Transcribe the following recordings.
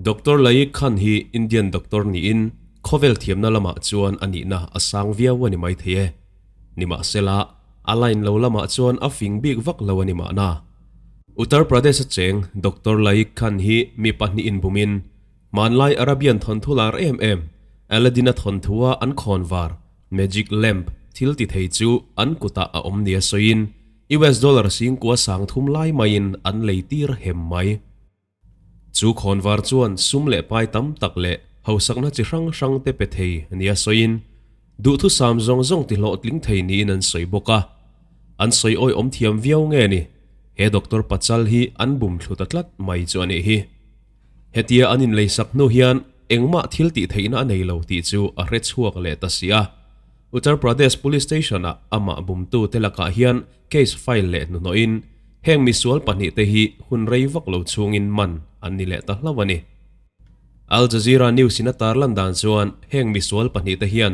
Doctor Laik Khan hi Indian doctor niin khawvel thiamna lamah chuan a nihna a sang viau a ni maithei e. Nimahsela, a line lo lamah chuan a fing bik vak lo a ni mahna. Uttar Pradesh-a cheng Doctor Laik Khan hi mi pahnih inbumin hmanlai Arabian thawnthu lar em em Aladdin-a thawnthua an khawnvar, magic lamp, thil ti thei chu an kutah a awm nia sawiin US dollar singkua sang thum lai maiin an lei tir hem mai. Chu khawnvar chuan sum leh pai tam tak leh hausakna chi hrang hrang te pe thei nia sawiin, duhthusam zawng zawng ti hlawhtling thei niin an sawi bawk a. An sawi awi awm thiam viau nge ni, he doctor pachal hi an bum thlu ta tlat mai chu a nih hi. Hetia an inleisak hnu hian engmah thil tih theihna a nei lo tih chu a hre chhuak leh ta si a. Uttar Pradesh Police Station-ah amah bumtu te lakah hian case file leh hnuhnawhin heng misual pahnihte hi hun rei vak lo chhungin man an ni leh ta hlauh a ni. Al Jazeera News-in a tarlan dan chuan heng misual pahnihte hian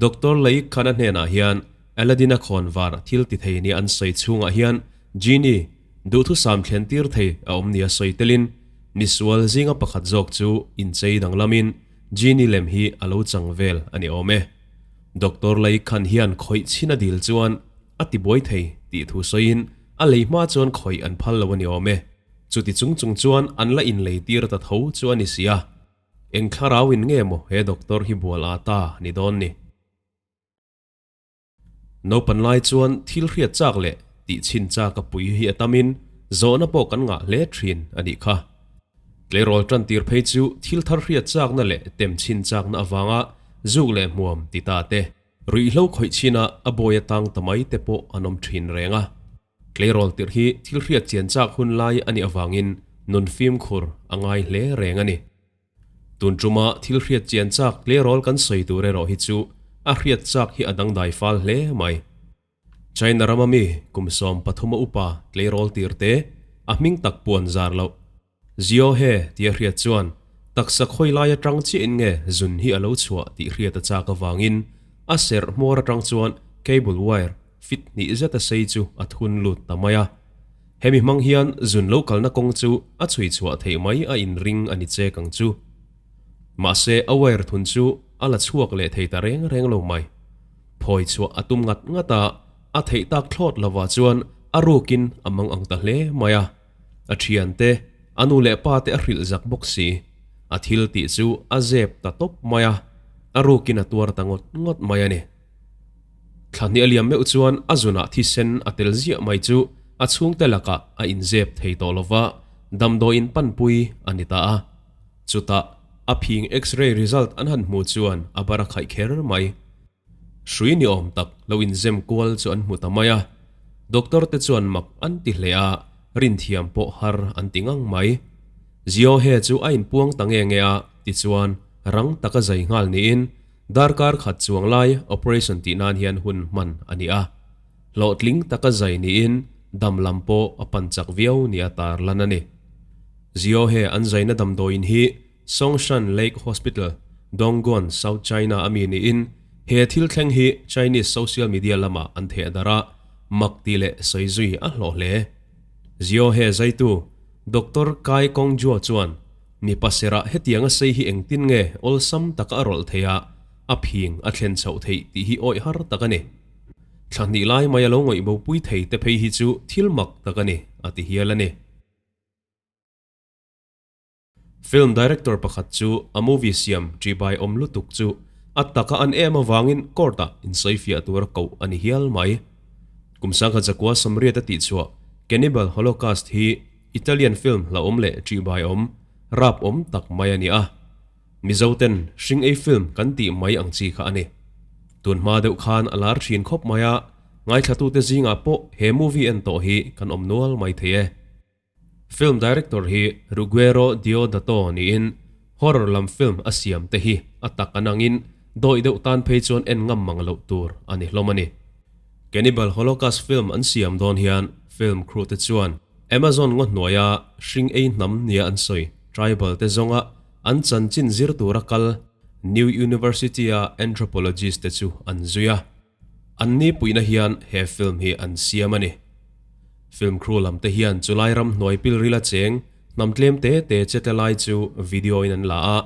Doctor Laik Khan-a hnenah hian Aladdin-a khawnvar thil ti thei nia an sawi chhungah hian Genie duhthusam thlen tir thei a awm nia sawi telin misual zinga pakhat zawk chu inchei danglamin Genie lem hi a lo chang vel a ni awm e. Doctor Laik Khan hian khawih chhin a dil chuan A ti buai thei, tih thu sawiin a lei hma chuan khawih an phal lo a ni awm e. Chuti chung chung chuan an la inlei tir ta tho chu a ni si a. Eng thlarau in nge maw he doctor hi bual a ta ni dawn ni? Naupan lai chuan thil hriat chak leh tih chhin chak a pui hi a tamin zawhna pawh kan ngah hle thin a nih kha. Tleirawl tan tir phei chu thil thar hriat chakna leh tem chhin chakna avanga zuk leh hmuam ti ta te. Ruihhlo khawih chinah a bawi atang ta mai te pawh an awm thin reng a. Tleirawl tirh hi thil hriat chian chak hun lai a nih avangin nun fimkhur a ngai hle reng a ni. Tun tuma thil hriat chian chak tleirawl kan sawi tur erawh hi chu a hriat chak hi a dangdai fal hle mai. China rama mi kum 13 a upa tleirawl tir te a hming tak puan zar loh. Zio he tia hriat chuan taksa khawi lai atang chiahin nge zun hi a lo chhuah tih hriat a chak avangin a serh hmawr atang chuan cable wire fit hnih zet a sei chu a thun lut ta mai a. Hemi hmang hian zun lo kalna kawng chu a chhui chhuah theih mai a inring a ni chek ang chu. Mahse a wire thun chu a la chhuak leh thei ta reng reng lo mai. Phawi chhuah a tum ngat ngat a, a theih tak thlawt lovah chuan a rukin a mang ang ta hle mai a. A thiante, a nu leh pa te a hrilh zak bawk si. A thil tih chu a zep ta tawp mai a, a rukin a tuar ta ngawt ngawt mai a ni. Thla hnih a liam meuh chuan a zunah thisen a tel ziah mai chu a chhungte lakah a inzep thei tawh lova, damdawiin panpui a ni ta a. Chutah a phing X-ray result an han hmu chuan a bar a khaih kher mai. Hrui ni awm tak lo inzem kual chu an hmu ta mai a, doctor te chuan mak an ti hle a, rinthiam pawh har an ti ngang mai. Zio he chu a inpuang ta nge nge a, tichuan rang taka zai nghal niin darkar khat chuang lai operation tih nan hian hun hman a ni a. Hlawhtling taka zai niin dam lam pawh a pan chak viau nia tar lan a ni. Zio he an zaina damdawiin hi Songshan Lake Hospital, Dongguan, South China a mi niin he thil thleng hi Chinese social media lamah an theh darh a, mak tih leh sawi zui a hlawh hle. Zio he zaitu Doctor Kai Kongzhuo chuan mipa serah hetianga sei hi engtin nge awlsam taka a rawlh theih a, a phing a thlen chhoh theih tih hi awih har tak a ni. Thla hnih lai mai a lo ngawih bopui thei te phei hi chu thil mak tak a ni, a ti hial a ni. Film director pakhat chu a movie siam ṭihbai awm lutuk chu a taka an em avangin court-ah insawifiah tura koh a ni hial mai. Kum 1980 a tihchhuah Cannibal Holocaust hi Italian film hlauhawm leh ṭihbai awm, rap awm tak mai a ni a. Mizoten hring ei film kan tih mai ang chi kha a ni. Tun hma deuh khan a lar ṭhin khawp mai a, ngaithlatute zingah pawh he movie en tawh hi kan awm nual mai thei e. Film director hi Ruggero Deodato niin horror lam film a siam te hi a tak an angin dawih deuh tan phei chuan en ngam mang loh tur a ni hlawm a ni. Cannibal Holocaust film an siam dawn hian film crew te chuan Amazon ngaw hnuaia hring ei hnam nia an sawi tribal te zawnga an chanchin zir tura kal New University-a anthropologist te chu an zui a. An ni puihna hian he film hi an siam a ni. Film crew lam te hian chulai ram hnuai pilril a cheng Hnam tlem te te che tla lai chu video in an la a,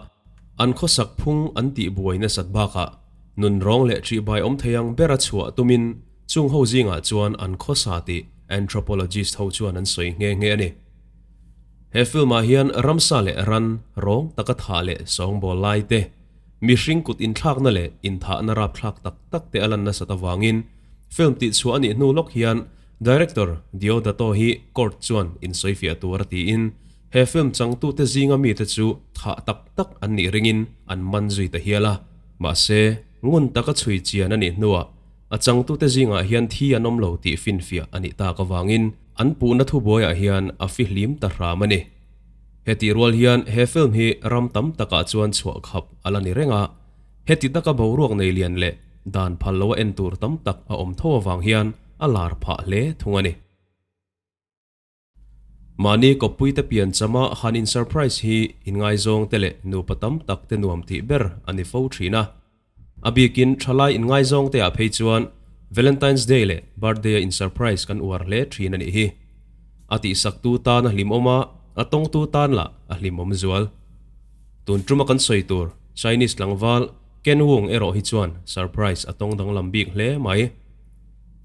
an khawsak phung an tih buai nasat bakah nun rawng leh ṭihbai awm thei ang bera chhuah tumin chung ho zingah chuan an khawsa tih anthropologist ho chuan an sawi nghe nghe a ni. He film ah hian ramsa leh ran rawng taka thah leh sawngbawl lai te, mihring kut inthlakna leh inthahna rapthlak tak tak te a lan nasat avangin film tihchhuah a nih hnu lawk hian Director Deodato hi court chuan insawifiah tur a tiin he film changtute zinga mite chu thah tak tak an nih ringin an man zui ta hial a. Mahse, ngun taka chhui chian a nih hnuah a changtute zingah hian thi an awm lo tih finfiah a nih tak avangin an puhna thubuaiah hian a fihlim ta hram a ni. Hetih rual hian he film hi ram tam takah chuan chhuah khap a la ni reng a, heti taka boruak nei lian leh dan phal loa en tur tam tak a awm tho avang hian a lar phah hle thung a ni. Mahni kawppuite pian chama han in surprise hi inngaizawng te leh nupa tam tak te nuam tih ber a ni fo thin a. A bikin thalai inngaizawng te ah phei chuan Valentine's Day leh Birthday a in surprise kan uar hle thin a nih hi. A tihsaktu tan a hlimawm a, a tawngtu tan lah a hlimawm zual. Tun tuma kan sawi tur Chinese tlangval Ken Wung erawh hi chuan surprise a tawng danglam bik hle mai.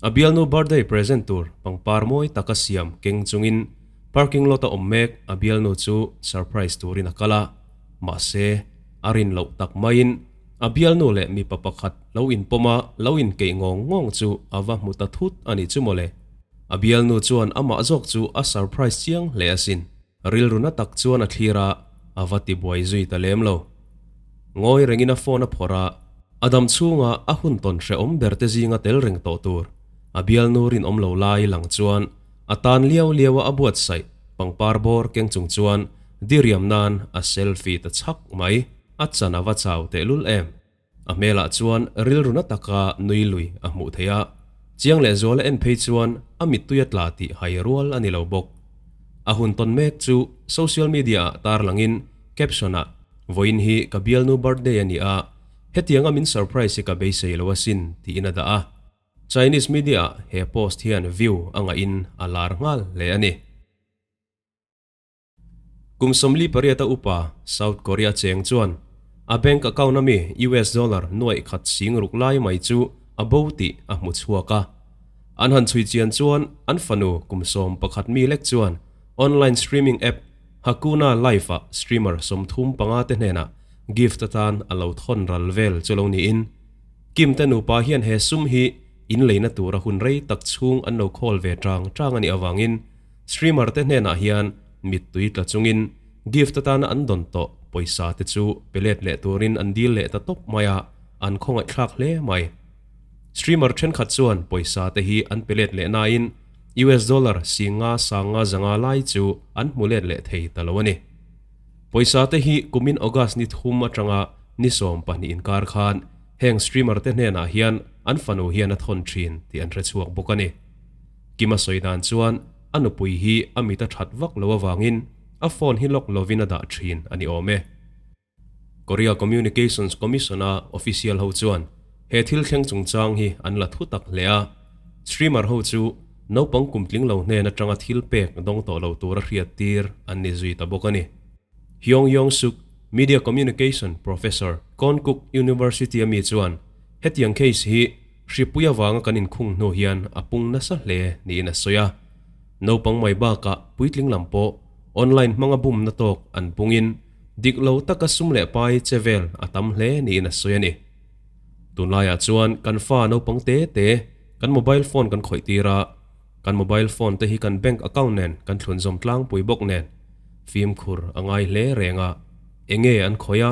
A bialnu birthday present tur pangpar mawi taka siam keng chungin parking lot a awm mek a bialnu chu surprise turin a kal a, mahse a rin loh tak maiin a bialnu leh mipa pakhat lo inpawm a lo inkeih ngawng ngawng chu a va hmu ta thut a nih chu mawle. A bialnu chuan amah zawk chu a surprise chiang hle asin. Rilru na tak chuan a thlir a, a va ti buai zui ta lem lo. Ngawi rengin a phone a phawrh a, a dam chhunga a hun tawn hrehawm ber te zinga tel reng tawh tur a bialnu rinawm lo lai lang chuan a tan liau liau a a buatsaih pangpar bawr keng chung chuan diriam nan a selfie ta chhak mai. A chan a va chau tehlul em. A hmelah chuan rilru na taka nui lui a hmuh theih a, chiang leh zuala en phei chuan a mittui a tla tih hai rual a ni lo bawk. A hun tawn mek chu social media ah tarlangin caption ah, Vawiin hi ka bialnu birthday a ni a, hetianga min surprise hi ka beisei lo asin tiin a dah a. Chinese media ah he post hian view a ngahin a lar nghal hle a ni. Kum 48 a upa South Korea cheng chuan a bank account a mi US dollar nuaih khat sing ruk lai mai chu a bo tih a hmu chhuak a. An han chhui chian chuan an fanu kum 11 mi lek chuan online streaming app Hakuna Live ah streamer 35 te hnenah gift atan a lo thawn ral vel chu lo niin Kim te nupa hian he sum hi inleina tura hun rei tak chhung an lo khawl ve tang tang a nih avangin Streamer te hnenah hian mittui tla chungin gift atana an dawn tawh pawisa te chu pe let leh turin an dil leh ta tawp mai a, an khawngaihthlak hle mai. Streamer thenkhat chuan pawisa te hi an pe let leh nain US dollar singa sanga zanga lai chu an hmu let leh thei ta lo a ni. Pawisa te hi kumin August ni thum atanga ni 12 inkar khan heng streamer te hnenah hian an fanu hian a thawn thin tih an hrechhuak bawk a ni. Kima sawi dan chuan a nupui hi a mit a that vak lo avangin a phone hi lock lovin a dah thin a ni awm e. Korea Communications Commission-a official ho chuan he thil thleng chungchang hi an la thu tak hle a, streamer ho chu naupang kum tling lo hnen atanga thil pek dawng tawh lo tura hriat tir an ni zui ta bawk a ni. Hyung Yong Suk, Media Communication Professor, Konkuk University-a mi chuan hetiang case hi Hripui avanga kan inkhung hnu hian a pung nasa hle niin a sawi a. Naupang mai bakah puitling lam pawh online hmanga bumna tawk an pungin dik lo taka sum leh pai che vel a tam hle niin a sawi a ni. Tunlaiah chuan kan fa naupang te te kan mobile phone kan khawih tir a, kan mobile phone te hi kan bank account nen kan thlunzawm tlangpui bawk nen fimkhur a ngai hle reng a, enge an khawih a,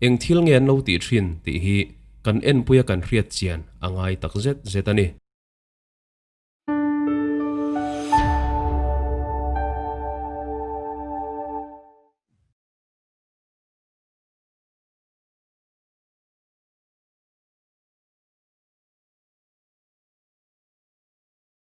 Eng thil nge an lo tih thin tih hi kan enpuia kan hriat chian a ngai tak zet zet a ni.